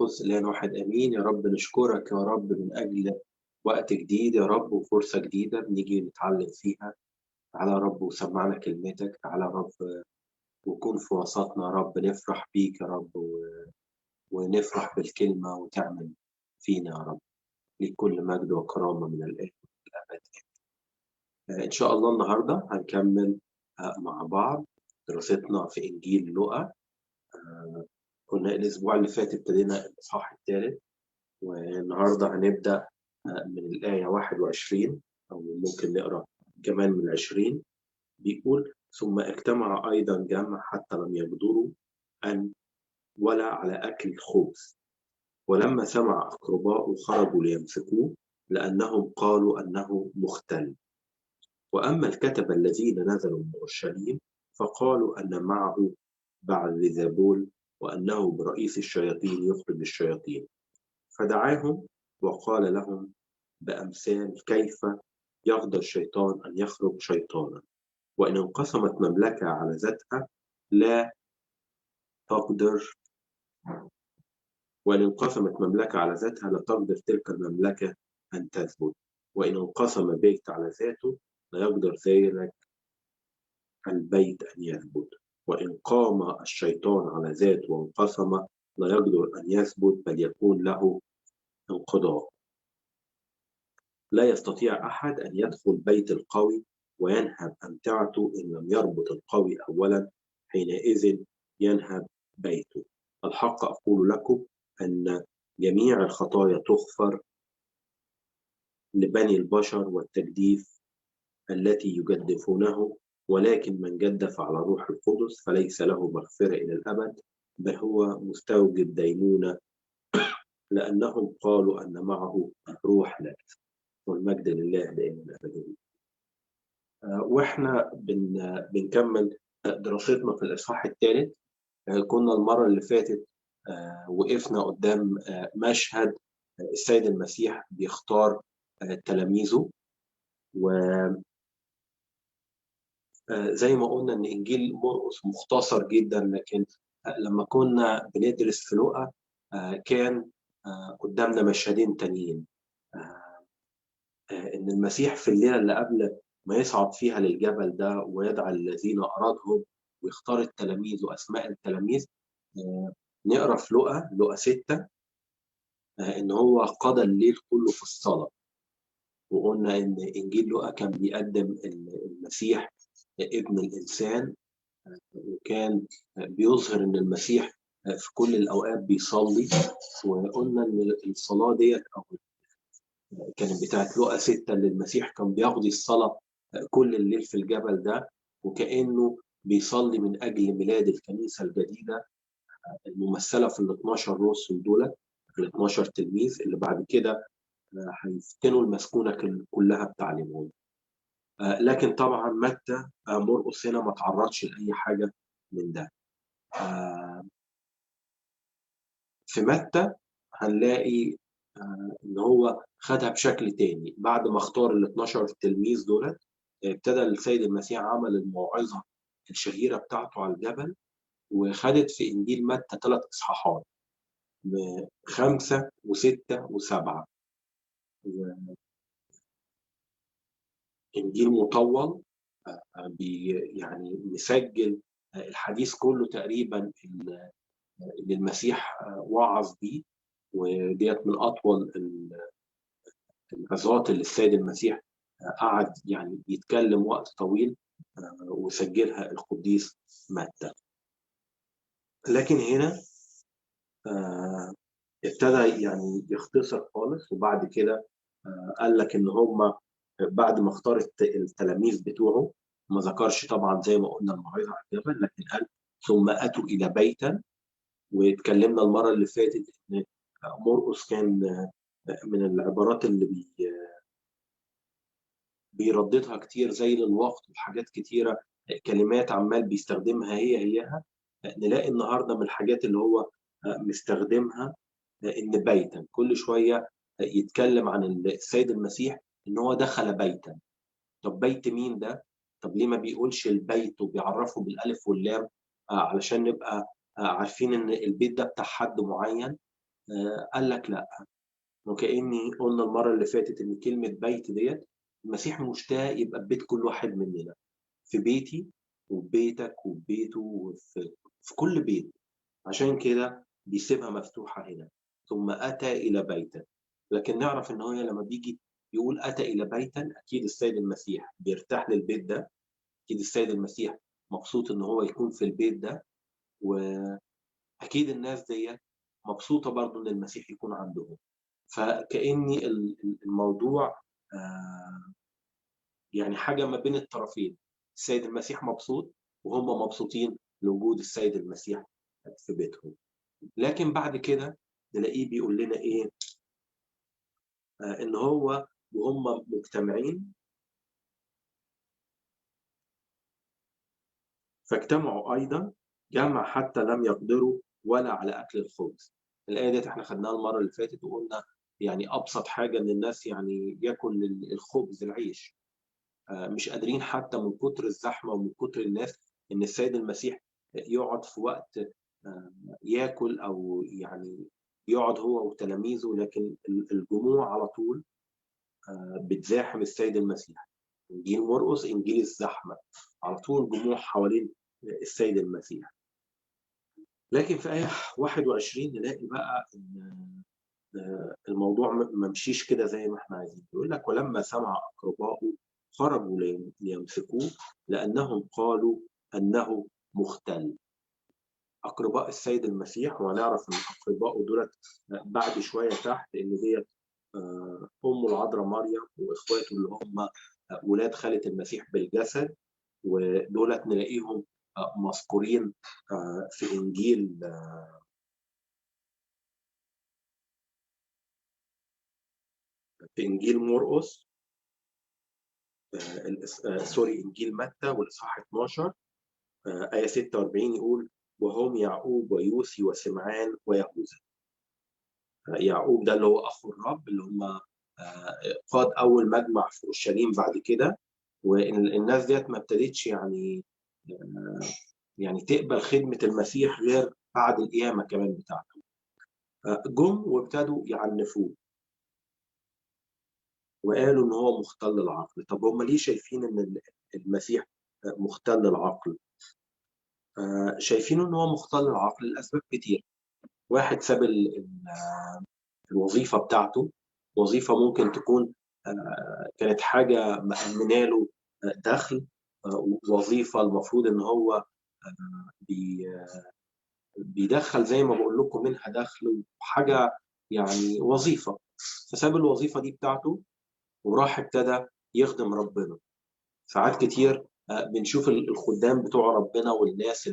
القدس الآن واحد آمين. يا رب نشكرك يا رب من أجل وقت جديد يا رب وفرصة جديدة بنيجي نتعلم فيها. تعالى يا رب وسمعنا كلمتك، تعالى يا رب وكون في وسطنا يا رب، نفرح بيك يا رب ونفرح بالكلمة وتعمل فينا يا رب، ليك كل مجد وكرامة من الآن والأبد. إن شاء الله النهاردة هنكمل مع بعض دراستنا في إنجيل لوقا. كنا الأسبوع اللي فات ابتدينا الإصحاح الثالث، والنهاردة هنبدأ من الآية 21 أو ممكن نقرأ كمان من 20. بيقول: ثم اجتمع أيضا جمع حتى لم يقدروا أن ولا على أكل الخبز، ولما سمع أقرباؤه خرجوا ليمسكوه لأنهم قالوا أنه مختل. وأما الكتبة الذين نزلوا من أورشليم فقالوا أن معه بعلزبول وأنه برئيس الشياطين يخرج الشياطين. فدعاهم وقال لهم بأمثال: كيف يقدر الشيطان أن يخرج شيطانا؟ وإن انقسمت مملكة على ذاتها لا تقدر، وإن انقسمت مملكة على ذاتها لا تقدر تلك المملكة أن تثبت، وإن انقسم بيت على ذاته لا يقدر ذلك البيت أن يثبت، وإن قام الشيطان على ذاته وانقسم لا يقدر أن يثبت بل يكون له انقضاء. لا يستطيع أحد أن يدخل بيت القوي وينهب أمتعته إن لم يربط القوي أولا، حينئذ ينهب بيته. الحق أقول لكم أن جميع الخطايا تغفر لبني البشر والتجديف التي يجدفونه، ولكن من جدف على روح القدس فليس له مغفرة إلى الأبد، بل هو مستوجب دينونة لأنهم قالوا أن معه روح نجس. والمجد لله دائما أبدا. وإحنا بنكمل دراستنا في الإصحاح الثالث. كنا المرة اللي فاتت وقفنا قدام مشهد السيد المسيح بيختار تلاميذه، و زي ما قلنا إن إنجيل مرقس مختصر جدا، لكن لما كنا بندرس في لوقا كان قدامنا مشهدين تانيين. إن المسيح في الليلة اللي قبل ما يصعد فيها للجبل ده ويدعى الذين أرادهم ويختار التلاميذ وأسماء التلاميذ، نقرأ في لوقا 6 إن هو قضى الليل كله في الصلاة. وقلنا إن إنجيل لوقا كان بيقدم المسيح ابن الإنسان، وكان بيظهر إن المسيح في كل الأوقات بيصلي. وقلنا إن الصلاة ديت أو كانت بتاعت لوقا 6 اللي المسيح كان بيقضي الصلاة كل الليل في الجبل ده، وكأنه بيصلي من أجل ميلاد الكنيسة الجديدة الممثلة في 12 رسل دولت، 12 تلميذ اللي بعد كده هيفتنوا المسكونة كلها بتعليمهم. لكن طبعا متى مرقس هنا ما تعرضش لأي حاجة من ده. في متى هنلاقي إن هو خدها بشكل تاني. بعد ما اختار 12 تلميذ دولت، ابتدى السيد المسيح عمل الموعظة الشهيرة بتاعته على الجبل، وخدت في إنجيل متى 3 إصحاحات، 5 و6 و7. إنجيل مطول يعني مسجل الحديث كله تقريبا اللي المسيح وعظ بيه، وديت من أطول العظات اللي السيد المسيح قعد يعني يتكلم وقت طويل، وسجلها القديس متى. لكن هنا ابتدى يعني يختصر خالص، وبعد كده قال لك إن هم بعد ما اختار التلاميذ بتوعه، ما ذكرش طبعا زي ما قلنا الموعظة على الجبل، لكن قال ثم أتوا إلى بيتا. واتكلمنا المرة اللي فاتت إن مرقس كان من العبارات اللي بيرددها كتير زي للوقت وحاجات كتيرة، كلمات عمال بيستخدمها هي هيها. نلاقي النهاردة من الحاجات اللي هو مستخدمها إن بيتا، كل شوية يتكلم عن السيد المسيح إن هو دخل بيتا. طب بيت مين ده؟ طب ليه ما بيقولش البيت وبيعرفه بالألف واللام؟ علشان نبقى عارفين إن البيت ده بتاع حد معين. قال لك لا. وكأني قلنا المرة اللي فاتت إن كلمة بيت ديت المسيح مشتاق يبقى في بيت كل واحد مننا، في بيتي وبيتك وبيته وفي كل بيت. عشان كده بيسيبها مفتوحة هنا، ثم أتى إلى بيته. لكن نعرف إن هو لما بيجي يقول أتى إلى بيتا، أكيد السيد المسيح بيرتاح للبيت ده، أكيد السيد المسيح مبسوط إن هو يكون في البيت ده، وأكيد الناس دي مبسوطة برضو إن المسيح يكون عندهم. فكأني الموضوع يعني حاجة ما بين الطرفين، السيد المسيح مبسوط وهم مبسوطين لوجود السيد المسيح في بيتهم. لكن بعد كده نلاقيه بيقول لنا إيه؟ إن هو وهم مجتمعين، فاجتمعوا أيضا جمع حتى لم يقدروا ولا على أكل الخبز. الآية ديت احنا خدناها المرة اللي فاتت وقلنا يعني أبسط حاجة إن الناس يعني ياكل الخبز العيش، مش قادرين حتى من كتر الزحمة ومن كتر الناس إن السيد المسيح يقعد في وقت ياكل أو يعني يقعد هو وتلاميذه، لكن الجموع على طول بتزاحم السيد المسيح. إنجيل مرقس إنجيل الزحمة، على طول جموع حوالين السيد المسيح. لكن في آية 21 نلاقي بقى إن الموضوع ما مشيش كده زي ما احنا عايزين. يقول لك ولما سمع أقرباؤه خرجوا ليمسكوه لأنهم قالوا أنه مختل. أقرباء السيد المسيح، وهنعرف إن أقرباؤه دولت بعد شوية تحت، إن ديت أمه العذراء مريم وإخواته اللي هم ولاد خالة المسيح بالجسد، ودولت نلاقيهم مذكورين في إنجيل مرقس، سوري إنجيل متى والإصحاح 12 آية 46، يقول وهم يعقوب ويوسي وسمعان ويهوذا. يعقوب ده اللي هو أخو الرب، اللي هم قاد أول مجمع في أورشليم بعد كده، والناس ديت ما ابتدتش يعني تقبل خدمة المسيح غير بعد القيامة كمان بتاعته. جم وابتدوا يعنفوه وقالوا إن هو مختل العقل. طب هم ليه شايفين إن المسيح مختل العقل؟ شايفينه إن هو مختل العقل لأسباب كتير. واحد ساب الوظيفة بتاعته، وظيفة ممكن تكون كانت حاجة مأمنة له دخل، وظيفة المفروض إن هو بيدخل زي ما بقول لكم منها دخل وحاجة يعني وظيفة، فساب الوظيفة دي بتاعته وراح ابتدى يخدم ربنا. ساعات كتير بنشوف الخدام بتوع ربنا والناس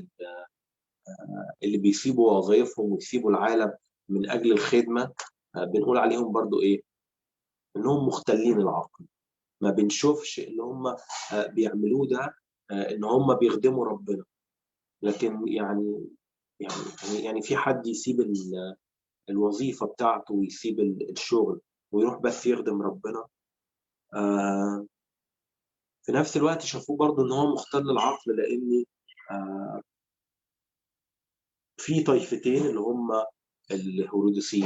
اللي بيسيبوا وظائفهم ويسيبوا العالم من أجل الخدمة، بنقول عليهم برضو إيه؟ إنهم مختلين العقل. ما بنشوفش اللي هم بيعملوه ده إن هم بيخدموا ربنا، لكن يعني يعني يعني في حد يسيب الوظيفة بتاعته ويسيب الشغل ويروح بس يخدم ربنا؟ في نفس الوقت شافوه برضو إن هو مختل العقل، لأن في طائفتين اللي هم الهيروديسيين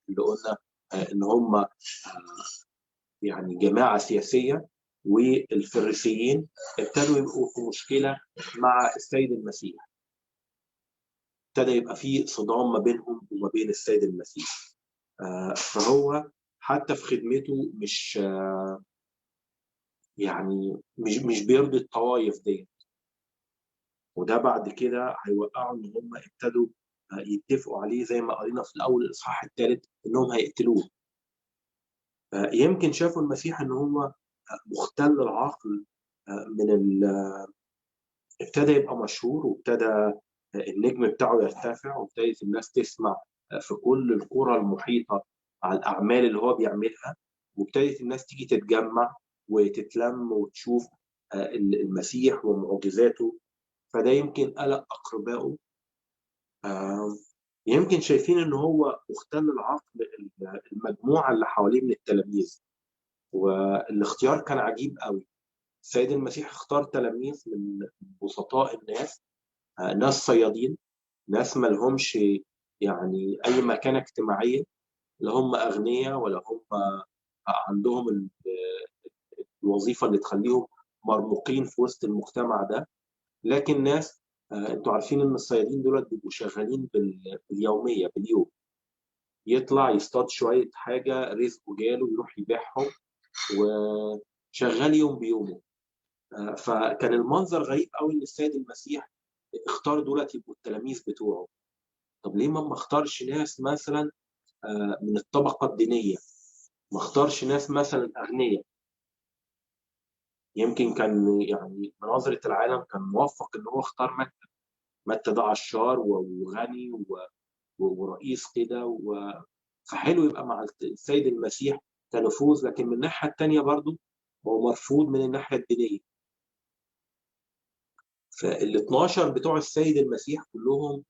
اللي قلنا إن هم يعني جماعة سياسية، والفريسيين ابتدوا يبقوا في مشكلة مع السيد المسيح، ابتدى يبقى في صدام ما بينهم وما بين السيد المسيح. فهو حتى في خدمته مش يعني مش بيرضي الطوائف دي، وده بعد كده هيوقعوا ان هم ابتدوا يتفقوا عليه زي ما قرينا في الاول الاصحاح الثالث انهم هيقتلوه. يمكن شافوا المسيح ان هو مختل العقل من ابتدى يبقى مشهور، وابتدى النجم بتاعه يرتفع، وابتدت الناس تسمع في كل القرى المحيطة على الأعمال اللي هو بيعملها، وابتدت الناس تيجي تتجمع وتتلم وتشوف المسيح ومعجزاته. فده يمكن قلق أقربائه، يمكن شايفين إن هو مختل العقل المجموعة اللي حواليه من التلاميذ. والاختيار كان عجيب قوي، السيد المسيح اختار تلاميذ من بسطاء الناس، ناس صيادين، ناس ما لهمش يعني أي مكانة اجتماعية، لا هم أغنياء ولا هم عندهم الوظيفة اللي تخليهم مرموقين في وسط المجتمع ده، لكن ناس انتوا عارفين ان الصيادين دول بيبقوا شغالين باليومية، باليوم، يطلع يصطاد شوية حاجة رزقه جاله يروح يبيعهم، وشغال يوم بيومه. فكان المنظر غريب قوي ان السيد المسيح اختار دولت يبقوا التلاميذ بتوعه. طب ليه ما اختارش ناس مثلا من الطبقة الدينية، ما اختارش ناس مثلا أغنياء؟ يمكن كان يعني بنظرة العالم كان موفق ان هو اختار متى. متى ده عشار وغني ورئيس كده، فحلو يبقى مع السيد المسيح كنفوذ، لكن من الناحية التانية برضو هو مرفوض من الناحية الدينية. فال12 بتوع السيد المسيح كلهم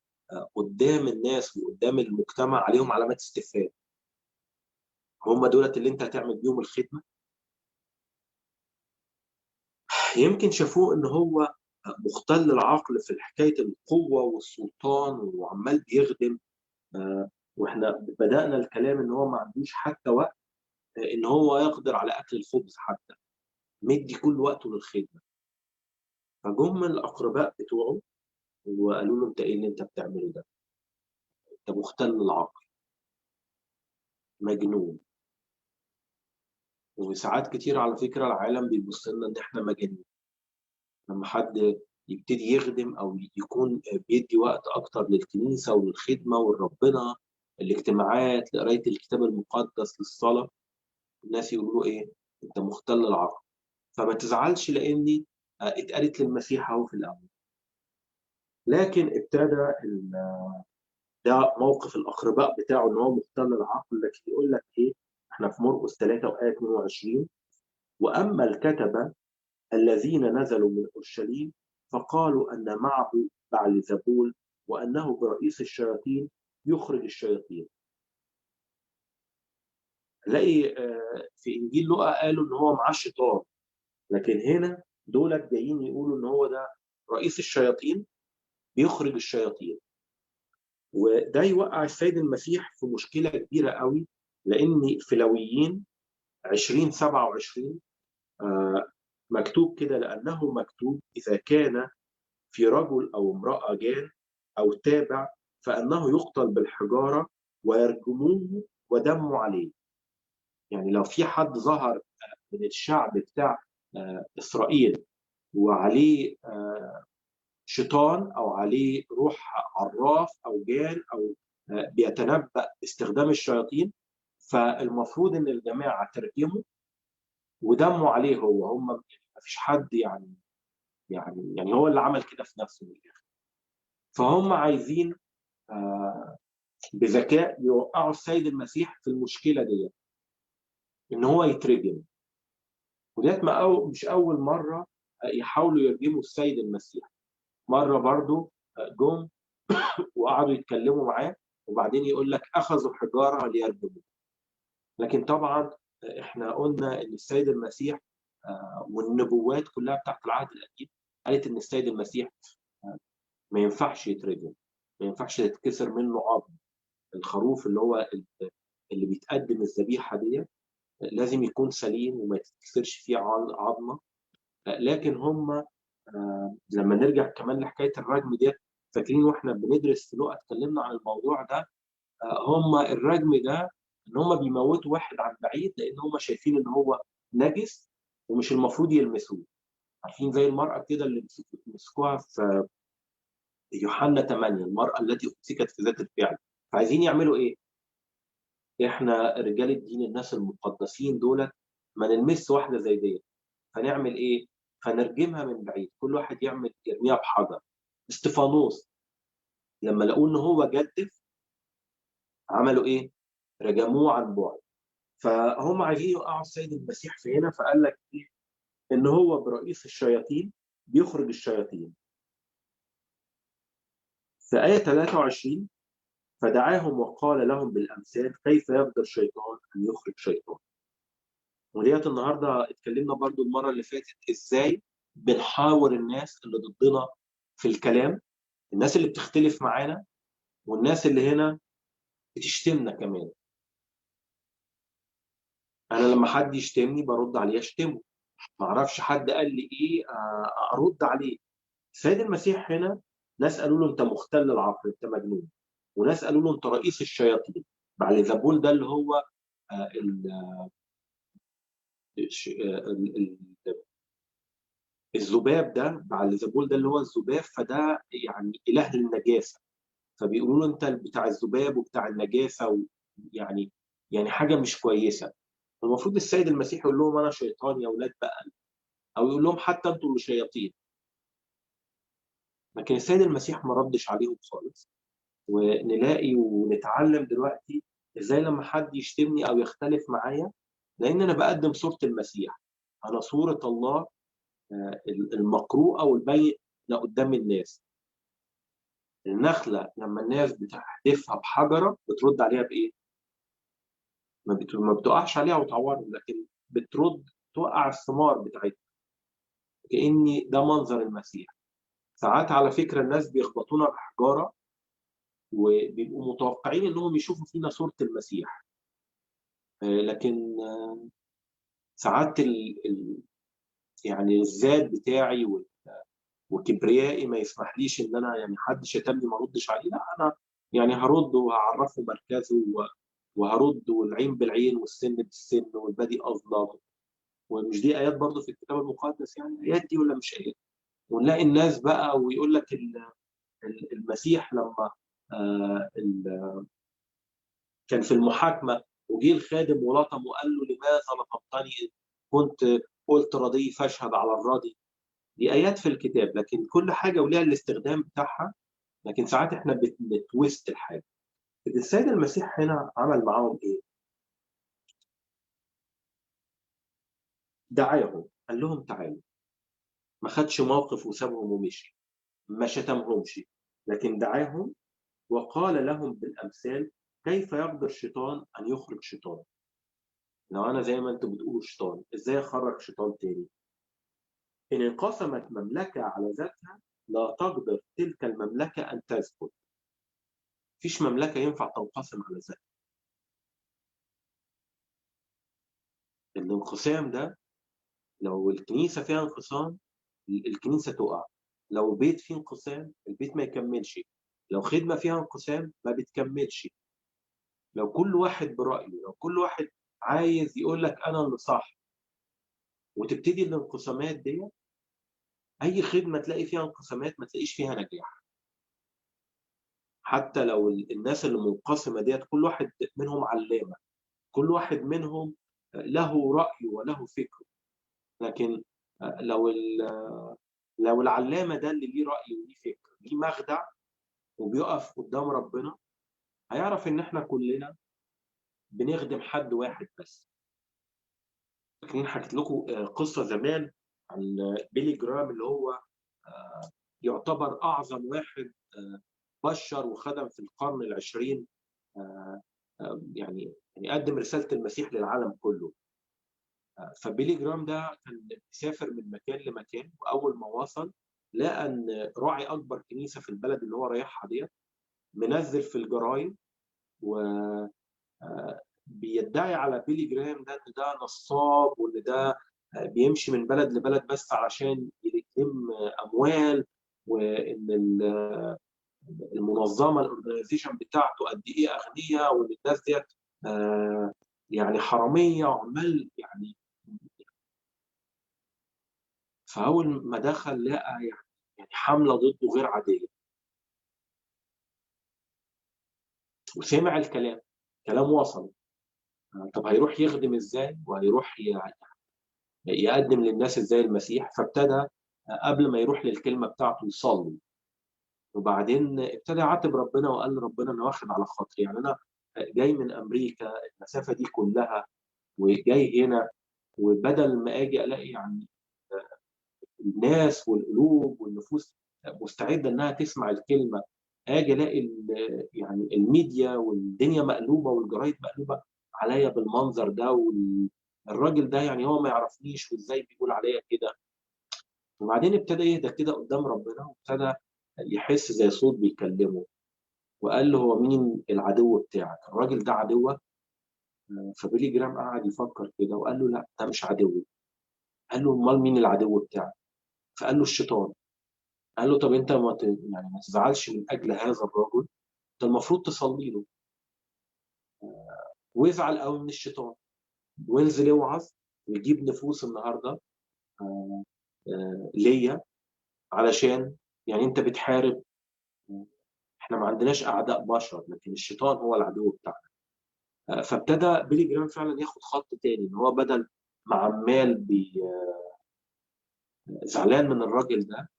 قدام الناس وقدام المجتمع عليهم علامات استفهام. هم دولت اللي انت هتعمل بيهم الخدمة؟ يمكن شافوه ان هو مختل العقل في حكاية القوة والسلطان وعمال بيخدم، واحنا بدأنا الكلام ان هو ما عندوش حتى وقت ان هو يقدر على اكل الخبز، حتى مدي كل وقته للخدمة. فجم الأقرباء بتوعه وقالوا له انت ايه اللي انت بتعمله ده؟ انت مختل العقل، مجنون. وساعات كتير على فكرة العالم بيبص لنا ان احنا مجانين لما حد يبتدي يخدم او يكون بيدي وقت اكتر للكنيسة وللخدمة ولربنا، الاجتماعات، لقراية الكتاب المقدس، للصلاة، الناس يقولوا ايه؟ انت مختل العقل. فما تزعلش لاني اتقالت للمسيح اهو في الاول. لكن ابتدى ده موقف الاقرباء بتاعه ان هو مختل العقل. لكن يقول لك ايه؟ احنا في مرقس 3 وآية 22، واما الكتبة الذين نزلوا من اورشليم فقالوا ان معه بعلزبول وانه برئيس الشياطين يخرج الشياطين. نلاقي في انجيل لوقا قالوا ان هو معاه شيطان، لكن هنا دولت جايين يقولوا ان هو ده رئيس الشياطين بيخرج الشياطين. وده يوقع السيد المسيح في مشكلة كبيرة قوي، لأن في لويين 20:27 مكتوب كده: لأنه مكتوب إذا كان في رجل أو امرأة جان أو تابع فأنه يقتل بالحجارة ويرجموه ودمه عليه. يعني لو في حد ظهر من الشعب بتاع إسرائيل وعليه شيطان أو عليه روح عراف أو جان أو بيتنبأ باستخدام الشياطين، فالمفروض إن الجماعة ترجمه ودمه عليه هو. هم ما فيش حد يعني يعني يعني هو اللي عمل كده في نفسه من الآخر. فهم عايزين بذكاء يوقعوا السيد المسيح في المشكلة دي إن هو يترجم. وديت مش أول مرة يحاولوا يرجموا السيد المسيح. مرة برضو جم وقعدوا يتكلموا معاه وبعدين يقول لك أخذوا حجارة ليرجموه. لكن طبعا احنا قلنا ان السيد المسيح والنبوات كلها بتاعت العهد القديم قالت ان السيد المسيح ما ينفعش يترجم، ما ينفعش يتكسر منه عظم. الخروف اللي هو اللي بيتقدم الذبيحة دي لازم يكون سليم وما يتكسرش فيه عظمة. لكن هم لما نرجع كمان لحكاية الرجم دي، فاكرين واحنا بندرس في لوقا اتكلمنا عن الموضوع ده، هم الرجم ده ان هم بيموتوا واحد عن بعيد لان هم شايفين ان هو نجس ومش المفروض يلمسوه. عارفين زي المرأة كده اللي مسكوها في يوحنا 8، المرأة التي أمسكت في ذات الفعل. فعايزين يعملوا ايه؟ احنا رجال الدين الناس المقدسين دولت ما نلمس واحدة زي دي، فنعمل ايه؟ فنرجمها من بعيد، كل واحد يعمل يرميها بحجر. استفانوس لما لقوه ان هو جدف عملوا ايه؟ رجموه عن بعد. فهم عايزين يوقعوا السيد المسيح في هنا، فقال لك ايه؟ ان هو برئيس الشياطين بيخرج الشياطين. في آية 23 فدعاهم وقال لهم بالأمثال كيف يقدر شيطان أن يخرج شيطان. وديت النهارده اتكلمنا برضو المرة اللي فاتت ازاي بنحاور الناس اللي ضدنا في الكلام، الناس اللي بتختلف معانا والناس اللي هنا بتشتمنا كمان. انا لما حد يشتمني برد عليه اشتمه، ما اعرفش حد قال لي ايه ارد عليه. السيد المسيح هنا ناس قالوا له انت مختل العقل، انت مجنون، وناس قالوا له انت رئيس الشياطين. بعلزبول ده اللي هو الذباب، ده بعلزبول ده اللي هو الذباب، فده يعني اله للنجاسة، فبيقولوا له انت بتاع الذباب وبتاع النجاسة، ويعني حاجة مش كويسة. المفروض السيد المسيح يقول لهم انا شيطان يا اولاد بقى، او يقول لهم حتى انتوا اللي شياطين. لكن السيد المسيح ما ردش عليهم خالص. ونلاقي ونتعلم دلوقتي ازاي لما حد يشتمني او يختلف معايا، لان انا بقدم صورة المسيح، انا صورة الله المقروءة والبينة قدام الناس. النخلة لما الناس بتحدفها بحجرة بترد عليها بإيه؟ ما بتقعش عليها وتعورها، لكن بترد توقع الثمار بتاعتها. كأني ده منظر المسيح. ساعات على فكرة الناس بيخبطونا بحجارة وبيبقوا متوقعين إنهم يشوفوا فينا صورة المسيح، لكن ساعات يعني الذات بتاعي وكبريائي ما يسمحليش إن أنا يعني حد شتمني ما ردش عليه. لا، أنا يعني هرد وهعرفه مركزه وهرد، والعين بالعين والسن بالسن والبادي أظلم. ومش دي آيات برضه في الكتاب المقدس؟ يعني آيات دي ولا مش آيات؟ ونلاقي الناس بقى ويقول لك المسيح لما كان في المحاكمة وجي الخادم ولطم وقال له لماذا لطمتني؟ كنت قلت رضي فاشهد على الراضي. دي آيات في الكتاب، لكن كل حاجة وليها الاستخدام بتاعها. لكن ساعات احنا بنتويست الحاجة. السيد المسيح هنا عمل معاهم ايه؟ دعاهم، قال لهم تعالوا. ما خدش موقف وسابهم ومشي، ما شتمهمش، لكن دعاهم وقال لهم بالأمثال كيف يقدر الشيطان أن يخرج شيطان؟ لو أنا زي ما أنتم بتقولوا شيطان، إزاي أخرج شيطان تاني؟ إن انقسمت مملكة على ذاتها لا تقدر تلك المملكة أن تثبت. مفيش مملكة ينفع تنقسم على ذاتها. الانقسام ده لو الكنيسة فيها انقسام الكنيسة تقع، لو بيت فيه انقسام البيت ما يكملش، لو خدمة فيها انقسام ما بتكملش. لو كل واحد برأيه، لو كل واحد عايز يقول لك أنا اللي صح، وتبتدي الانقسامات دي، أي خدمة تلاقي فيها انقسامات ما تلاقيش فيها نجاح. حتى لو الناس اللي منقسمة ديت كل واحد منهم علامة، كل واحد منهم له رأي وله فكر، لكن لو العلامة ده اللي ليه رأي وليه فكر ليه مخدع وبيقف قدام ربنا، هيعرف إن إحنا كلنا بنخدم حد واحد بس. لكن حكيت لكم قصة زمان عن بيلي جرام اللي هو يعتبر أعظم واحد بشر وخدم في القرن العشرين، يعني قدم رسالة المسيح للعالم كله. فبيلي جرام ده كان بيسافر من مكان لمكان، وأول ما وصل لقى أن راعي أكبر كنيسة في البلد اللي هو رايحها ديت منزل في الجرايد وبيدعي على بيلي جرام ده إن ده نصاب، وإن ده بيمشي من بلد لبلد بس علشان يلم أموال، وإن المنظمة ال organization بتاعته قد إيه أغنياء، وإن الناس ديت يعني حرامية وعمال يعني. فأول ما دخل لقى يعني حملة ضده غير عادية، وسمع الكلام، كلام وصل. طب هيروح يخدم إزاي؟ وهيروح يقدم للناس إزاي المسيح؟ فابتدى قبل ما يروح للكلمة بتاعته يصلي، وبعدين ابتدى يعاتب ربنا وقال لربنا أنا واخد على خاطري، يعني أنا جاي من أمريكا المسافة دي كلها وجاي هنا، وبدل ما أجي ألاقي يعني الناس والقلوب والنفوس مستعدة إنها تسمع الكلمة، أجي ألاقي يعني الميديا والدنيا مقلوبة والجرايد مقلوبة عليا بالمنظر ده، والراجل ده يعني هو ما يعرفنيش وإزاي بيقول عليا كده. وبعدين ابتدى يهدى كده قدام ربنا، وابتدى يحس زي صوت بيكلمه، وقال له هو مين العدو بتاعك؟ الراجل ده عدوك؟ فبيلي جرام قعد يفكر كده وقال له لا، ده مش عدوي. قال له امال مين العدو بتاعك؟ فقال له الشيطان. قال له طب انت ما تزعلش من اجل هذا الرجل، انت المفروض تصلي له، وازعل قوي من الشيطان وانزل اوعظ ويجيب نفوس النهارده ليا، علشان يعني انت بتحارب، احنا ما عندناش اعداء بشر، لكن الشيطان هو العدو بتاعنا. فابتدى بيلي جرام فعلا ياخد خط تاني، ان هو بدل ما عمال زعلان من الراجل ده،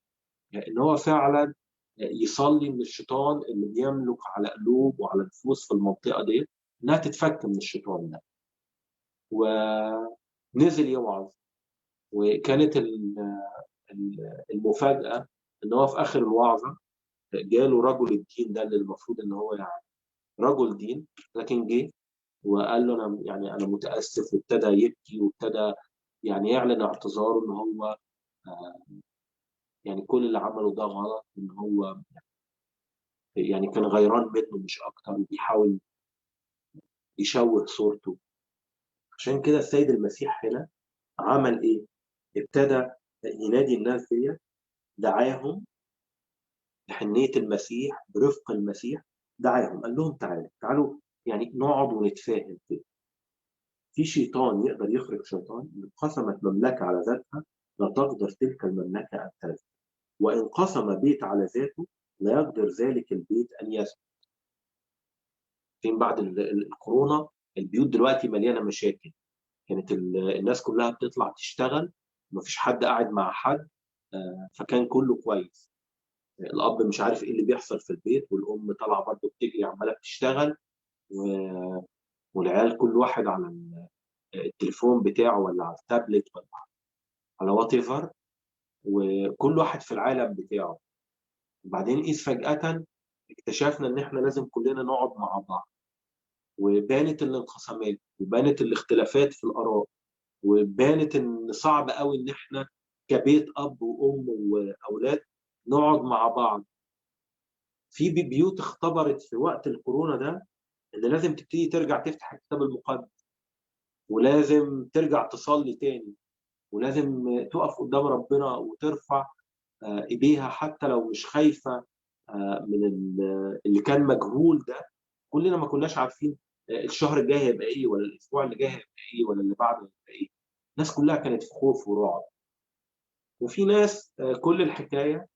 ان هو فعلا يصلي من الشيطان اللي بيملك على قلوب وعلى نفوس في المنطقة دي انها تتفك من الشيطان ده. ونزل يوعظ، وكانت المفاجاة ان هو في اخر الوعظة جاله رجل الدين ده اللي المفروض ان هو يعني رجل دين، لكن جه وقال له انا يعني انا متاسف، وابتدى يبكي وابتدى يعني يعلن اعتذاره ان هو يعني كل اللي عمله ده غلط، ان هو يعني كان غيران منه مش اكتر وبيحاول يشوه صورته. عشان كده السيد المسيح هنا عمل ايه؟ ابتدى ينادي الناس دي، دعاهم بحنية المسيح، برفق المسيح، دعاهم قال لهم تعالوا تعالوا يعني نقعد ونتفاهم كده. في شيطان يقدر يخرج شيطان؟ إن قسمت مملكة على ذاتها لا تقدر تلك المملكة أن تثبت، وإن قسم بيت على ذاته لا يقدر ذلك البيت أن يثبت. فين بعد الكورونا البيوت دلوقتي مليانة مشاكل، كانت الناس كلها بتطلع تشتغل، مفيش حد قاعد مع حد، فكان كله كويس. الأب مش عارف إيه اللي بيحصل في البيت، والأم طالعة برضه بتجري عمالة بتشتغل، والعيال كل واحد على التليفون بتاعه ولا على التابلت ولا على whatever، وكل واحد في العالم بتاعه. وبعدين إذ فجأة اكتشفنا إن إحنا لازم كلنا نقعد مع بعض، وبانت الانقسامات وبانت الاختلافات في الآراء، وبانت إن صعب قوي إن إحنا كبيت أب وأم وأولاد نقعد مع بعض. في بيوت اختبرت في وقت الكورونا ده إن لازم تبتدي ترجع تفتح الكتاب المقدس، ولازم ترجع تصلي تاني، ولازم تقف قدام ربنا وترفع ايديها حتى لو مش خايفة من اللي كان مجهول ده. كلنا ما كناش عارفين الشهر الجاي هيبقى ايه، ولا الاسبوع اللي جاي هيبقى ايه، ولا اللي بعده هيبقى ايه. الناس كلها كانت في خوف ورعب. وفي ناس كل الحكاية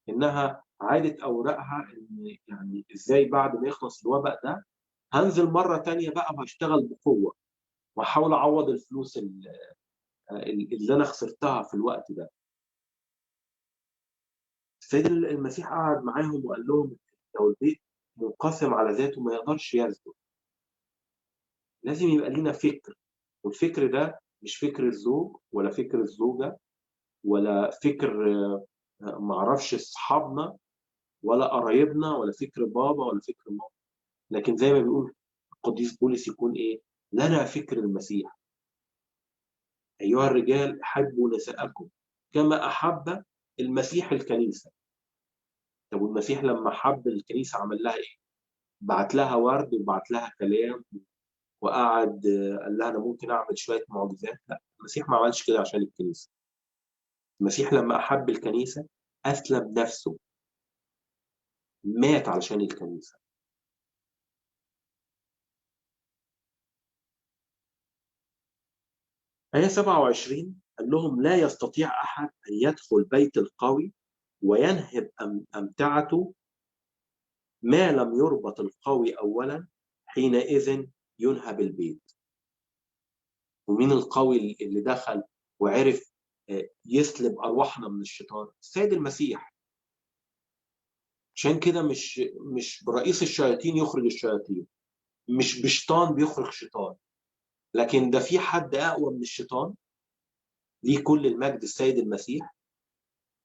انها عادت اوراقها ان يعني ازاي بعد ما يخلص الوباء ده هنزل مرة تانية بقى وهشتغل بقوة واحاول اعوض الفلوس اللي انا خسرتها في الوقت ده. السيد المسيح قعد معاهم وقال لهم لو البيت منقسم على ذاته ما يقدرش يثبت، لازم يبقى لينا فكر، والفكر ده مش فكر الزوج ولا فكر الزوجة ولا فكر معرفش اصحابنا ولا قرايبنا ولا فكر بابا ولا فكر ماما، لكن زي ما بيقول القديس بولس يكون ايه؟ لنا فكر المسيح. ايها الرجال احبوا نساءكم كما احب المسيح الكنيسة. طب والمسيح لما حب الكنيسة عمل لها ايه؟ بعت لها ورد وبعت لها كلام وقعد قال لها انا ممكن اعمل شوية معجزات. لا، المسيح ما عملش كده عشان الكنيسة. المسيح لما احب الكنيسة اسلم نفسه، مات علشان الكنيسة. آية 27 قال لهم لا يستطيع أحد أن يدخل بيت القوي وينهب أمتعته ما لم يربط القوي أولا، حينئذ ينهب البيت. ومين القوي اللي دخل وعرف يسلب أرواحنا من الشيطان؟ السيد المسيح. عشان كده مش برئيس الشياطين يخرج الشياطين، مش بشيطان بيخرج شيطان، لكن ده في حد أقوى من الشيطان ليه كل المجد، السيد المسيح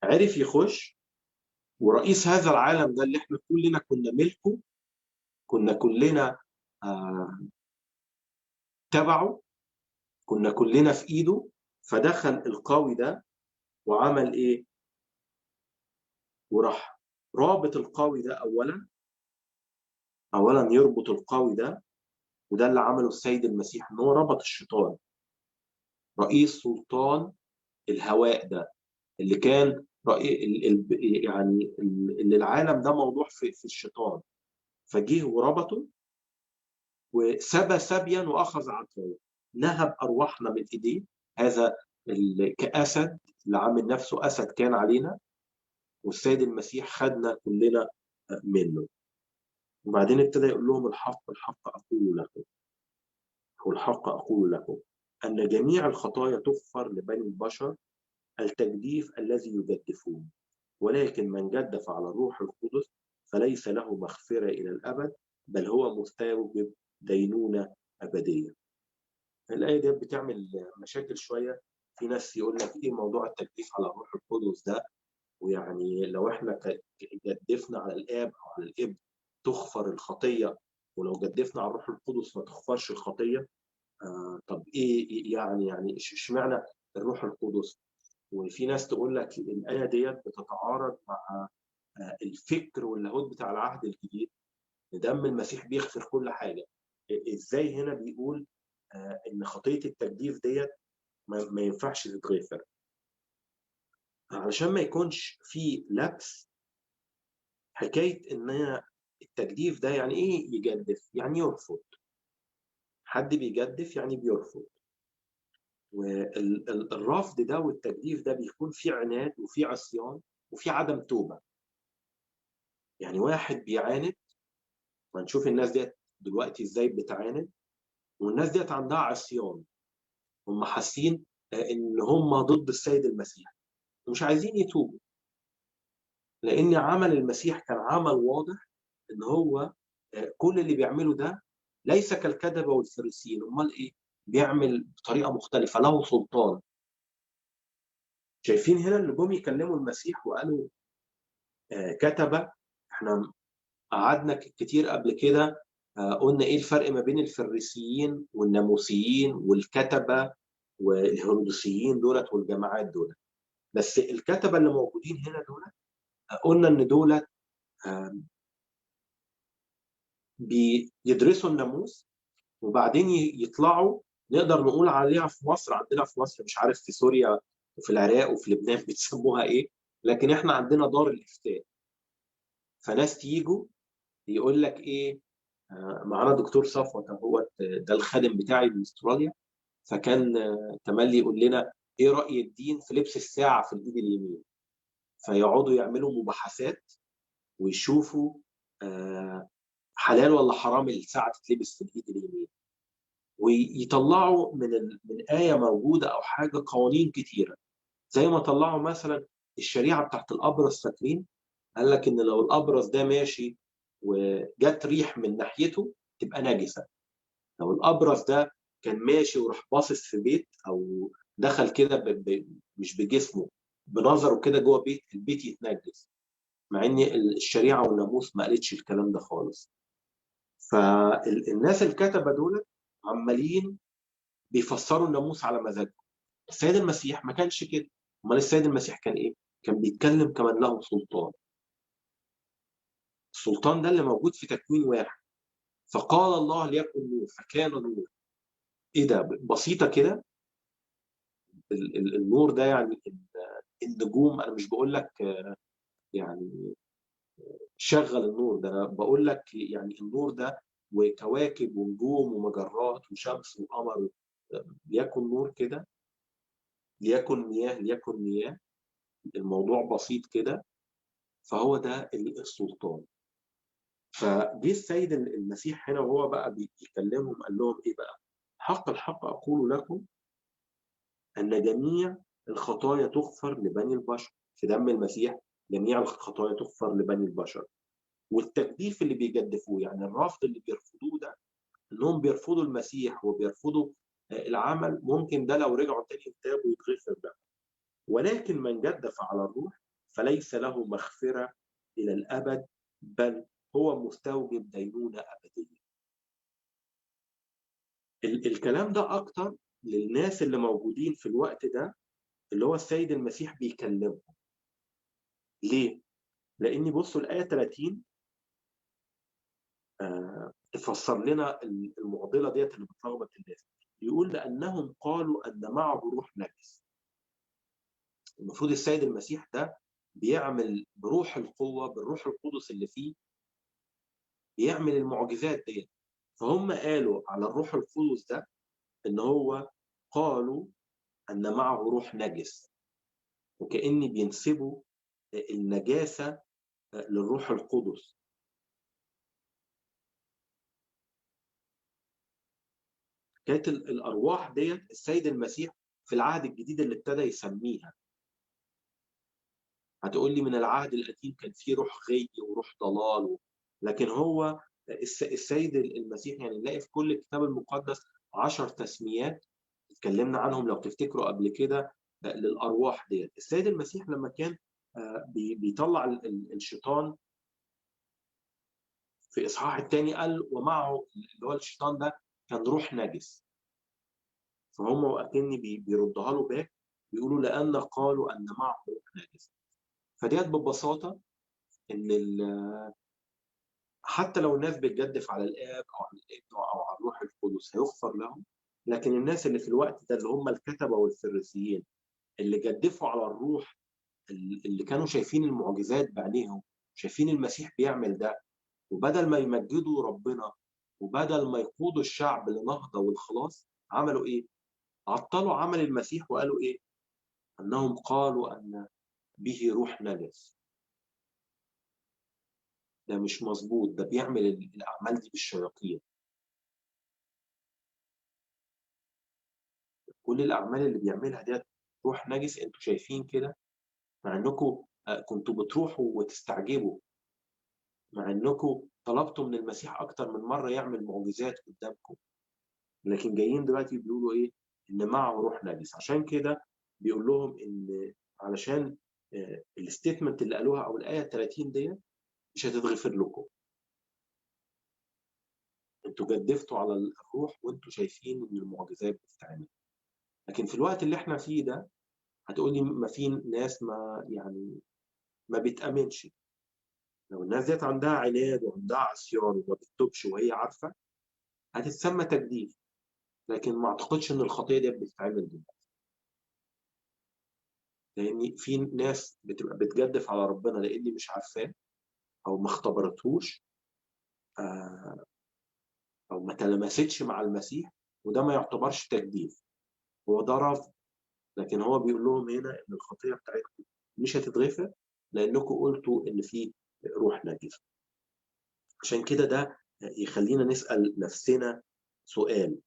عرف يخش. ورئيس هذا العالم ده اللي احنا كلنا كنا ملكه، كنا كلنا تبعه، كنا كلنا في ايده، فدخل القوي ده وعمل ايه؟ وراح رابط القوي ده اولا، أولا يربط القوي ده، وده اللي عمله السيد المسيح، إن هو ربط الشيطان رئيس سلطان الهواء ده اللي كان يعني اللي العالم ده موضوع في الشيطان، فجه وربطه وسبى سبيا وأخذ عطايا، نهب أرواحنا من إيديه. هذا كأسد اللي عامل نفسه أسد كان علينا، والسيد المسيح خدنا كلنا منه. وبعدين ابتدى يقول لهم الحق الحق أقول لكم، والحق أقول لكم أن جميع الخطايا تغفر لبني البشر التجديف الذي يجدفون، ولكن من جدف على الروح القدس فليس له مغفرة إلى الأبد، بل هو مستوجب دينونة أبدية. الآية دي بتعمل مشاكل شوية، في ناس يقول لك إيه موضوع التجديف على الروح القدس ده، ويعني لو إحنا جدفنا على الآب أو على الابن تغفر الخطية، ولو جدفنا على الروح القدس ما تغفرش الخطية. طب إيه يعني اشمعنى الروح القدس؟ وفي ناس تقول لك الآية ديت بتتعارض مع الفكر واللاهوت بتاع العهد الجديد، دم المسيح بيغفر كل حاجة. إزاي هنا بيقول إن خطية التجديف ديت ما ينفعش تتغفر؟ علشان ما يكونش في لبس حكاية إن التجديف ده يعني إيه يجدف؟ يعني يرفض. حد بيجدف يعني بيرفض، والرفض ده والتجديف ده بيكون فيه عناد وفيه عصيان وفيه عدم توبة. يعني واحد بيعاند، ما نشوف الناس ديت دلوقتي ازاي بتعاند، والناس ديت عندها عصيان، هم حاسين ان هم ضد السيد المسيح ومش عايزين يتوبوا، لان عمل المسيح كان عمل واضح ان هو كل اللي بيعمله ده ليس كالكذبة والفريسيين. امال ايه؟ بيعمل بطريقة مختلفة، له سلطان. شايفين هنا اللي جم يكلموا المسيح وقالوا كتبة. احنا قعدنا كتير قبل كده قلنا ايه الفرق ما بين الفريسيين والناموسيين والكتبة والهيرودوسيين دولت والجماعات دولت. بس الكتبة اللي موجودين هنا دولت قلنا ان دولت بيدرسوا الناموس وبعدين يطلعوا، نقدر نقول عليها في مصر، عندنا في مصر مش عارف في سوريا وفي العراق وفي لبنان بتسموها ايه، لكن احنا عندنا دار الافتاء. فناس تيجوا يقول لك ايه، معانا دكتور صفوت هو ده الخادم بتاعي من استراليا، فكان تملي يقول لنا ايه رأي الدين في لبس الساعة في الايد اليمين، فيقعدوا يعملوا مباحثات ويشوفوا حلال ولا حرام الساعة تتلبس في الايد اليمين، ويطلعوا من آية موجودة أو حاجة قوانين كتيرة. زي ما طلعوا مثلا الشريعة بتاعت الأبرص، فاكرين؟ قال لك إن لو الأبرص ده ماشي وجت ريح من ناحيته تبقى نجسة. لو الأبرص ده كان ماشي وراح باصص في بيت أو دخل كده مش بجسمه، بنظره كده جوه بيت، البيت يتنجس، مع إن الشريعة والناموس ما قالتش الكلام ده خالص. فالناس الكتبة دول عمالين بيفسروا الناموس على مزاجهم. السيد المسيح ما كانش كده. امال السيد المسيح كان ايه؟ كان بيتكلم كمان له سلطان. السلطان ده اللي موجود في تكوين واحد، فقال الله ليكن نور فكان نور. ايه ده؟ بسيطة كده. النور ده يعني النجوم. انا مش بقول لك يعني شغل النور ده، انا بقول لك يعني النور ده وكواكب ونجوم ومجرات وشمس وقمر، ليكن نور كده، ليكن مياه، ليكن مياه. الموضوع بسيط كده. فهو ده السلطان. فجه السيد المسيح هنا وهو بقى بيكلمهم قال لهم ايه بقى؟ حق الحق اقول لكم ان جميع الخطايا تغفر لبني البشر. في دم المسيح جميع الخطايا تغفر لبني البشر. والتجديف اللي بيجدفوه، يعني الرفض اللي بيرفضوه ده، انهم بيرفضوا المسيح وبيرفضوا العمل، ممكن ده لو رجعوا تاني يتابوا يتغفر ده. ولكن من جدف على الروح فليس له مغفرة إلى الأبد، بل هو مستوجب دينونة أبدية. الكلام ده أكتر للناس اللي موجودين في الوقت ده اللي هو السيد المسيح بيكلمهم. ليه؟ لأن بصوا الآية 30 تفسر لنا المعضلة ديت اللي بتلخبط الناس. يقول لأنهم قالوا أن معه روح نجس. المفروض السيد المسيح ده بيعمل بروح القوة، بالروح القدس اللي فيه، بيعمل المعجزات ديت. فهم قالوا على الروح القدس ده إن هو قالوا أن معه روح نجس، وكأن بينسبوا النجاسة للروح القدس. كانت الأرواح ديت السيد المسيح في العهد الجديد اللي ابتدى يسميها. هتقول لي من العهد القديم كان فيه روح غي وروح ضلال، لكن هو السيد المسيح يعني نلاقي في كل الكتاب المقدس 10 تسميات اتكلمنا عنهم لو تفتكروا قبل كده للأرواح ديت. السيد المسيح لما كان بيطلع الشيطان في إصحاح الثاني قال ومعه اللي هو الشيطان ده كان روح نجس. فهم وأكني بيردها له باك، بيقولوا لأن قالوا أن معه روح نجس. فديت ببساطة إن حتى لو الناس بتجدف على الآب أو على الابن أو على الروح القدس هيغفر لهم، لكن الناس اللي في الوقت ده اللي هم الكتبة والفريسيين اللي جدفوا على الروح، اللي كانوا شايفين المعجزات بعينيهم، شايفين المسيح بيعمل ده، وبدل ما يمجدوا ربنا وبدل ما يقودوا الشعب لنهضة والخلاص، عملوا إيه؟ عطلوا عمل المسيح وقالوا إيه؟ أنهم قالوا أن به روح نجس. ده مش مظبوط، ده بيعمل الأعمال دي بالشياطين. كل الأعمال اللي بيعملها ديت روح نجس، انتوا شايفين كده، مع انكم كنتوا بتروحوا وتستعجبوا، مع انكم طلبتوا من المسيح اكتر من مرة يعمل معجزات قدامكم، لكن جايين دلوقتي بيقولوا ايه؟ ان معه روح نجس. عشان كده بيقول لهم ان علشان الستيتمنت اللي قالوها او الايه 30 دي مش هتتغفر لكم، انتوا جدفتوا على الروح وانتوا شايفين ان المعجزات بتتعمل. لكن في الوقت اللي احنا فيه ده هتقولي ما في ناس ما يعني ما بتأمنش. لو الناس ديت عندها عناد وعندها عصيان وما بتتوبش وهي عارفه هتتسمى تجديف، لكن ما اعتقدش ان الخطية دي بتتعمل دلوقتي، لان في ناس بتبقى بتجدف على ربنا لان مش عارفاه او ما اختبرتهوش او ما تلمستش مع المسيح، وده ما يعتبرش تجديف، هو ده رفض. لكن هو بيقول لهم هنا ان الخطية بتاعتكم مش هتتغفر لانكم قلتوا ان في روح نجس. عشان كده ده يخلينا نسال نفسنا سؤال: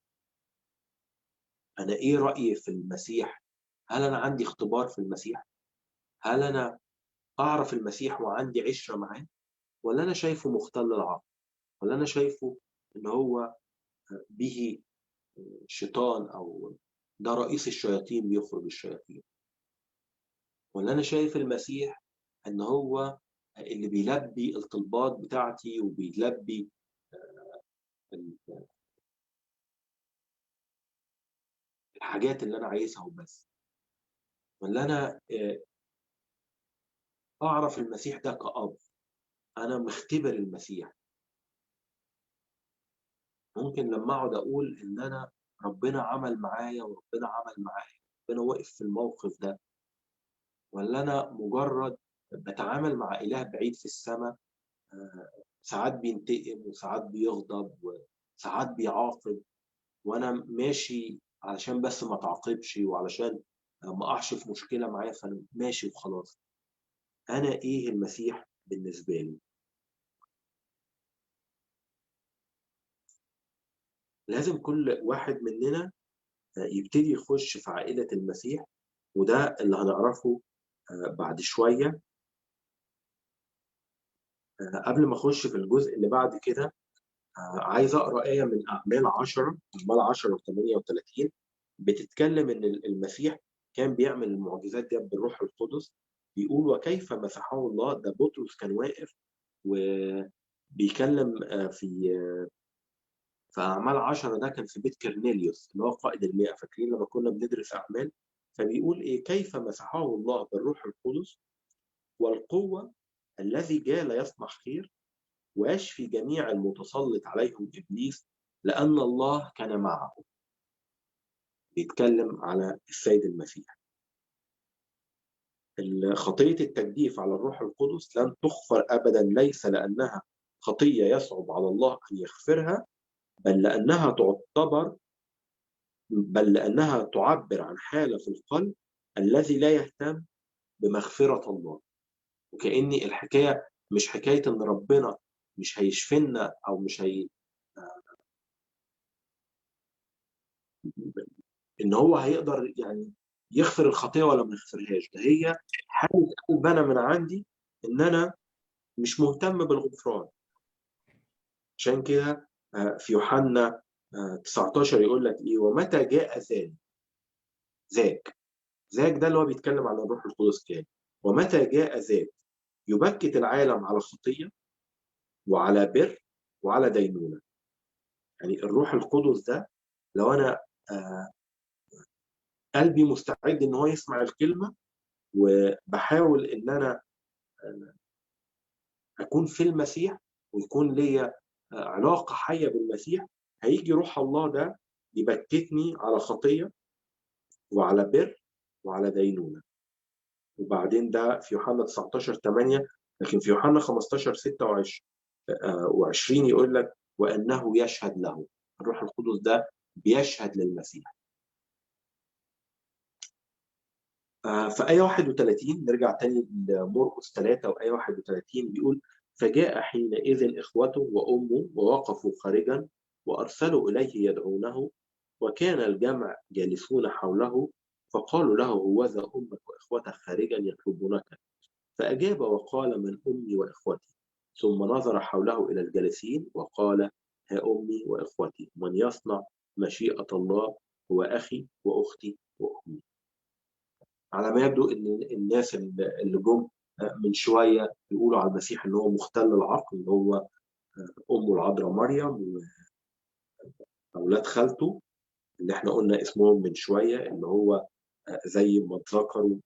انا ايه رايي في المسيح؟ هل انا عندي اختبار في المسيح؟ هل انا اعرف المسيح وعندي عشرة معاه؟ ولا انا شايفه مختل العقل؟ ولا انا شايفه ان هو به شيطان او ده رئيس الشياطين بيخرج الشياطين؟ ولا انا شايف المسيح ان هو اللي بيلبي الطلبات بتاعتي وبيلبي الحاجات اللي انا عايزها وبس؟ ولا انا اعرف المسيح ده كأب، انا مختبر المسيح؟ ممكن لما اقعد اقول ان انا ربنا عمل معايا وربنا عمل معايا، ربنا وقف في الموقف ده، ولا انا مجرد بتعامل مع اله بعيد في السماء، ساعات بينتقم وساعات بيغضب وساعات بيعاقب، وانا ماشي علشان بس ما تعاقبش وعلشان ما اقعش في مشكلة معايا، فانا ماشي وخلاص. انا ايه المسيح بالنسبة لي؟ لازم كل واحد مننا يبتدي يخش في عائلة المسيح، وده اللي هنعرفه بعد شوية. قبل ما اخش في الجزء اللي بعد كده عايز اقرا آية من اعمال 10، اعمال 10 و38، بتتكلم ان المسيح كان بيعمل المعجزات دي بالروح القدس. بيقول وكيف مسحه الله. ده بطرس كان واقف وبيكلم في أعمال 10، ده كان في بيت كرنيليوس اللي هو قائد المئة، فاكرين لما كنا بندرس أعمال؟ فبيقول إيه؟ كيف مسحه الله بالروح القدس والقوة الذي جاء ليصنع خير ويشفي جميع المتسلط عليهم إبليس، لأن الله كان معه. بيتكلم على السيد المسيح. خطية التجديف على الروح القدس لن تغفر أبدا، ليس لأنها خطية يصعب على الله أن يغفرها، بل لأنها تعبر عن حالة في القلب الذي لا يهتم بمغفرة الله. وكأن الحكاية مش حكاية إن ربنا مش هيشفينا أو مش هي إن هو هيقدر يعني يغفر الخطية ولا ما يغفرهاش، ده هي حالة قلب أنا من عندي إن أنا مش مهتم بالغفران. عشان كده في يوحنا 19 يقول لك إيه؟ ومتى جاء ذاك، ذاك ده اللي هو بيتكلم عن الروح القدس تاني. ومتى جاء ذاك يبكت العالم على خطية وعلى بر وعلى دينونة. يعني الروح القدس ده لو أنا قلبي مستعد إن هو يسمع الكلمة، وبحاول إن أنا أكون في المسيح ويكون ليا علاقة حية بالمسيح، هيجي روح الله ده يبكتني على خطية وعلى بر وعلى دينونة. وبعدين ده في يوحنا 19:8، لكن في يوحنا 15:26 يقول لك وأنه يشهد له. الروح القدس ده بيشهد للمسيح. في آية 31 نرجع تاني لمرقس 3 وآية 31 بيقول فجاء حينئذ إخوته وأمه ووقفوا خارجا وأرسلوا إليه يدعونه، وكان الجمع جالسون حوله، فقالوا له هوذا أمك وإخوتك خارجا يطلبونك. فأجاب وقال من أمي وإخوتي؟ ثم نظر حوله إلى الجالسين وقال ها أمي وإخوتي، من يصنع مشيئة الله هو أخي وأختي وأمي. على ما يبدو إن الناس اللي جم من شوية يقولوا على المسيح إن هو مختل العقل، اللي هو أمه العذراء مريم وأولاد خالته اللي احنا قلنا اسمهم من شوية، اللي هو زي ما اتذكروا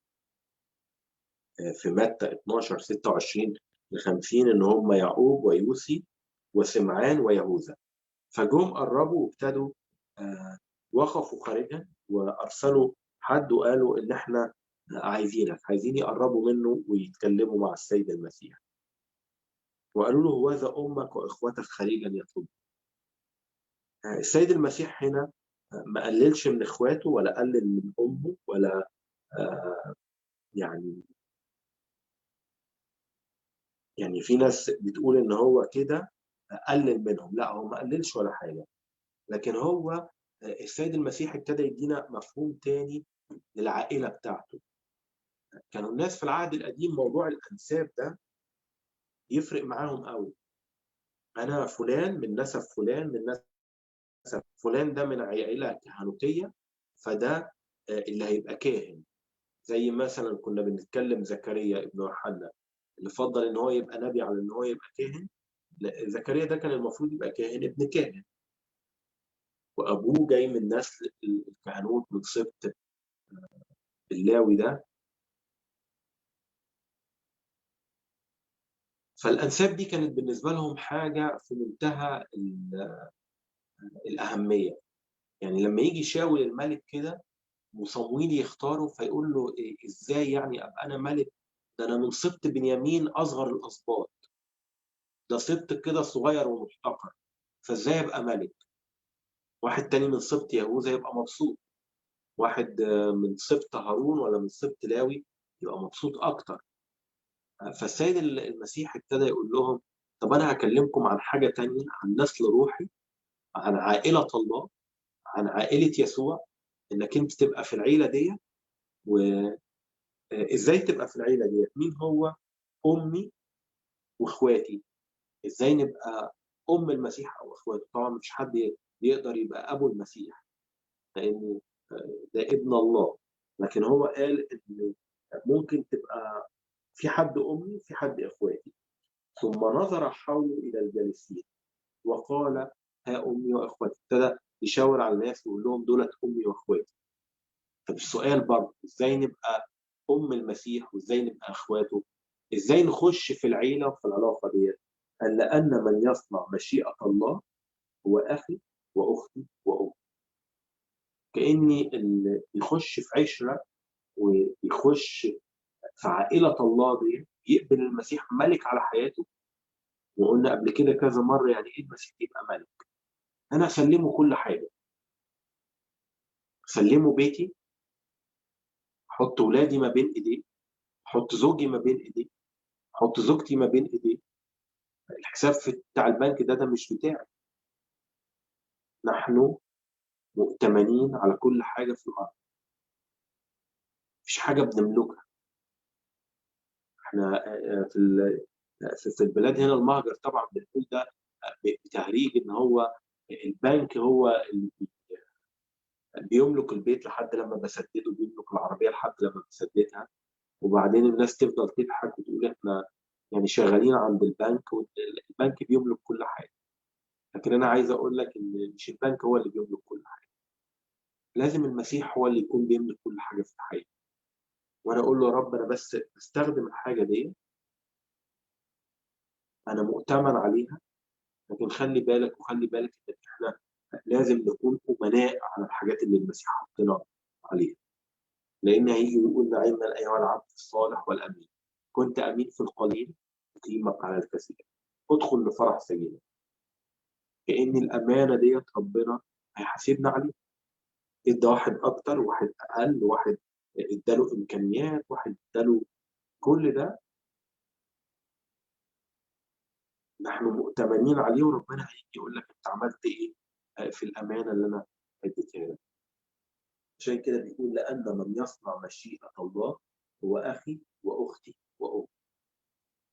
في متى 12:26-50 إن هم يعقوب ويوسي وسمعان ويهوذا. فجم قربوا وابتدوا وقفوا خارجا وأرسلوا حد وقالوا إن احنا عايزينك، عايزين يقربوا منه ويتكلموا مع السيد المسيح. وقالوا له هوذا أمك وإخوتك خارجا يطلبون. السيد المسيح هنا ما قللش من إخواته ولا قلل من أمه ولا يعني في ناس بتقول إن هو كده قلل منهم، لا هو ما قللش ولا حاجة، لكن هو السيد المسيح ابتدى يدينا مفهوم تاني للعائلة بتاعته. كانوا الناس في العهد القديم موضوع الأنساب ده يفرق معاهم قوي، أنا فلان من نسب فلان من نسب فلان، ده من عائلة كهنوتية فده اللي هيبقى كاهن. زي مثلا كنا بنتكلم زكريا ابن يوحنا اللي فضل إن هو يبقى نبي على إن هو يبقى كاهن. زكريا ده كان المفروض يبقى كاهن ابن كاهن، وأبوه جاي من نسل الكهنوت من سبط اللاوي ده. فالأنساب دي كانت بالنسبة لهم حاجة في منتهى الأهمية. يعني لما يجي شاول الملك كده وصمويل يختاره فيقول له إزاي يعني أبقى أنا ملك؟ ده أنا من سبط بنيامين أصغر الأسباط، ده سبط كده صغير ومحتقر، فإزاي أبقى ملك؟ واحد تاني من سبط يهوذا يبقى مبسوط، واحد من سبط هارون ولا من سبط لاوي يبقى مبسوط أكتر. فالسيد المسيح ابتدى يقول لهم طب أنا هكلمكم عن حاجة تانية، عن نسل روحي، عن عائلة الله، عن عائلة يسوع، إنك أنت تبقى في العيلة دي. وإزاي تبقى في العيلة دي؟ مين هو أمي وإخواتي؟ إزاي نبقى أم المسيح أو إخواته؟ طبعا مش حد يقدر يبقى أبو المسيح لأنه ده ابن الله، لكن هو قال إن ممكن تبقى في حد أمي في حد إخواتي. ثم نظر حوله إلى الجالسين وقال ها أمي وإخواتي. ابتدى يشاور على الناس ويقول لهم دولت أمي وإخواتي. طب السؤال برضه إزاي نبقى أم المسيح وإزاي نبقى إخواته؟ إزاي نخش في العيلة وفي العلاقة دي؟ قال لأن من يصنع مشيئة الله هو أخي وأختي وأمي. كأني اللي يخش في عشرة ويخش في عائلة الله دي يقبل المسيح ملك على حياته. وقلنا قبل كده كذا مرة يعني إيه المسيح يبقى ملك؟ أنا أسلمه كل حاجة، أسلمه بيتي، أحط ولادي ما بين إيديه، أحط زوجي ما بين إيديه، أحط زوجتي ما بين إيديه. الحساب بتاع البنك ده مش بتاعي. نحن مؤتمنين على كل حاجة في الأرض، مفيش حاجة بنملكها. احنا في البلاد هنا المهجر طبعا بنقول ده بتهريج ان هو البنك هو اللي بيملك البيت لحد لما بسدده، بيملك العربية لحد لما بسددها، وبعدين الناس تفضل تضحك وتقول احنا يعني شغالين عند البنك والبنك بيملك كل حاجة. لكن أنا عايز أقول لك إن مش البنك هو اللي بيملك كل حاجة، لازم المسيح هو اللي يكون بيملك كل حاجة في الحياة. وأنا أقول له يا رب أنا بس بستخدم الحاجة دي، أنا مؤتمن عليها، لكن خلي بالك وخلي بالك إن إحنا لازم نكون أمناء على الحاجات اللي المسيح حطنا عليها. لأن هيجي ويقول نعما أيها العبد الصالح والأمين، كنت أمين في القليل أقيمك على الكثير، ادخل لفرح سيدك. كأن الأمانة ديت ربنا هيحاسبنا عليها. ادى واحد أكتر، واحد أقل، واحد اداله إمكانيات، واحد اداله كل ده، نحن مؤتمنين عليه، وربنا هيجي يقول لك أنت عملت إيه في الأمانة اللي أنا اديتها لك. عشان كده بيقول لأن من يصنع مشيئة الله هو أخي وأختي وأمي.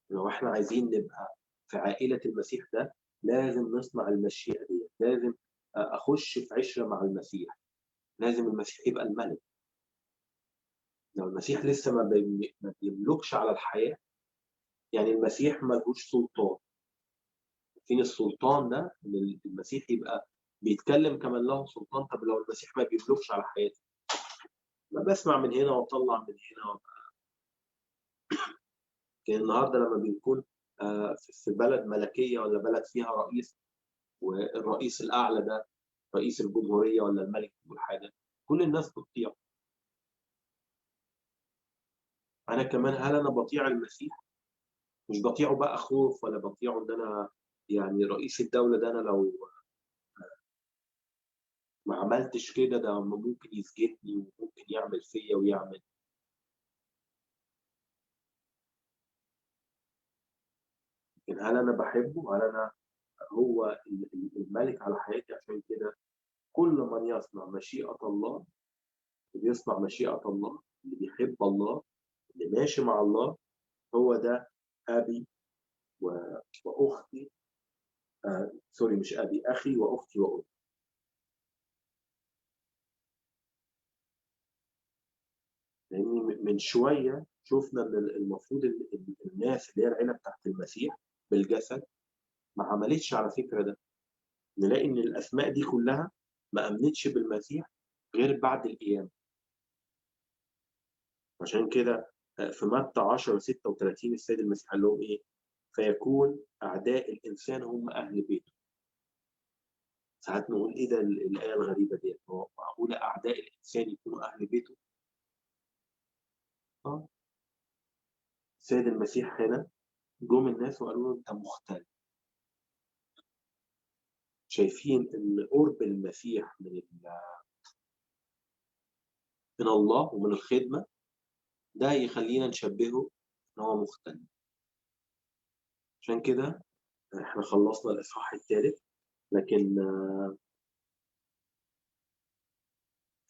لو احنا عايزين نبقى في عائلة المسيح ده لازم نصنع المشيئة دي، لازم أخش في عشرة مع المسيح، لازم المسيح يبقى الملك. لو المسيح لسه ما بيملكش على الحياة، يعني المسيح ما لهوش سلطان. فين السلطان ده؟ إن المسيح يبقى بيتكلم كمان له سلطان. طب لو المسيح ما بيملكش على حياتي، ما بسمع من هنا واطلع من هنا. كان النهارده لما بنكون في بلد ملكية ولا بلد فيها رئيس، والرئيس الاعلى ده رئيس الجمهورية ولا الملك والحاجة، كل الناس بتطيع. انا كمان هل انا بطيع المسيح؟ مش بطيعه بقى خوف، ولا بطيعه ان انا يعني رئيس الدولة ده انا لو ما عملتش كده ده ممكن يسجنني وممكن يعمل فيا ويعمل. لكن هل انا بحبه؟ هل انا هو الملك على حياتي؟ عشان كده كل من يصنع مشيئة الله، اللي بيصنع مشيئة الله، اللي بيحب الله، اللي ماشي مع الله، هو ده أبي وأختي، سوري مش أبي، أخي وأختي وأمي. لأن من شوية شفنا إن المفروض الناس اللي هي العيلة بتاعت المسيح بالجسد ما عملتش على فكرة ده. نلاقي إن الأسماء دي كلها ما أمنتش بالمسيح غير بعد القيامة. عشان كده في متى 10:36 السيد المسيح قال لهم إيه؟ فيكون أعداء الإنسان هم أهل بيته. ساعات نقول إيه ده الآية الغريبة دي؟ هو معقولة أعداء الإنسان يكونوا أهل بيته؟ السيد المسيح هنا جم الناس وقالوا له أنت مختل. شايفين إن قرب المسيح من الله ومن الخدمة ده يخلينا نشبهه إن هو مختل. عشان كده إحنا خلصنا الإصحاح الثالث، لكن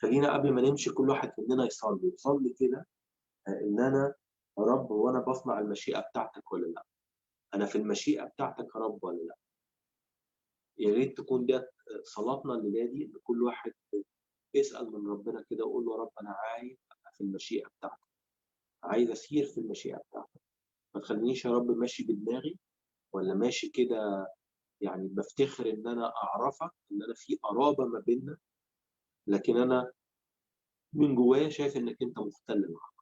خلينا قبل ما نمشي كل واحد مننا يصلي كده إن أنا يا رب وأنا بصنع المشيئة بتاعتك ولا لأ؟ أنا في المشيئة بتاعتك يا رب ولا لأ؟ يا ريت تكون دي صلاتنا الليلة دي، إن كل واحد يسأل من ربنا كده ويقول له يا رب أنا عايز أبقى في المشيئة بتاعتك، عايز أسير في المشيئة بتاعتك، ما تخلينيش يا رب ماشي بدماغي ولا ماشي كده يعني بفتخر إن أنا أعرفك، إن أنا في قرابة ما بيننا، لكن أنا من جوايا شايف إنك أنت مختل معاك،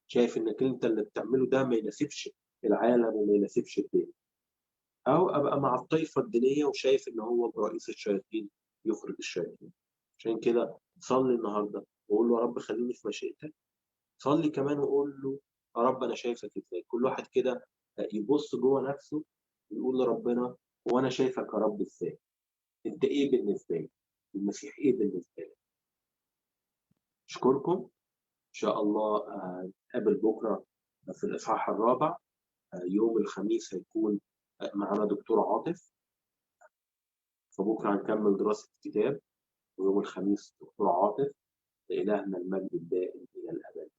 شايف إنك أنت اللي بتعمله ده ما يناسبش العالم وما يناسبش الدنيا. او ابقى مع الطائفة الدينية وشايف ان هو برئيس الشياطين يخرج الشياطين. عشان كده صلي النهارده وقول له يا رب خليني في مشيئتك. صلي كمان وقول له يا رب انا شايفك ازاي. كل واحد كده يبص جوه نفسه ويقول لربنا هو انا شايفك يا رب ازاي؟ انت ايه بالنسبة لي؟ المسيح ايه بالنسبة لي؟ اشكركم. ان شاء الله نتقابل بكره في الاصحاح الرابع. يوم الخميس هيكون معانا دكتور عاطف، فبكرة هنكمل دراسة الكتاب، ويوم الخميس دكتور عاطف. لإلهنا المجد الدائم إلى الأبد.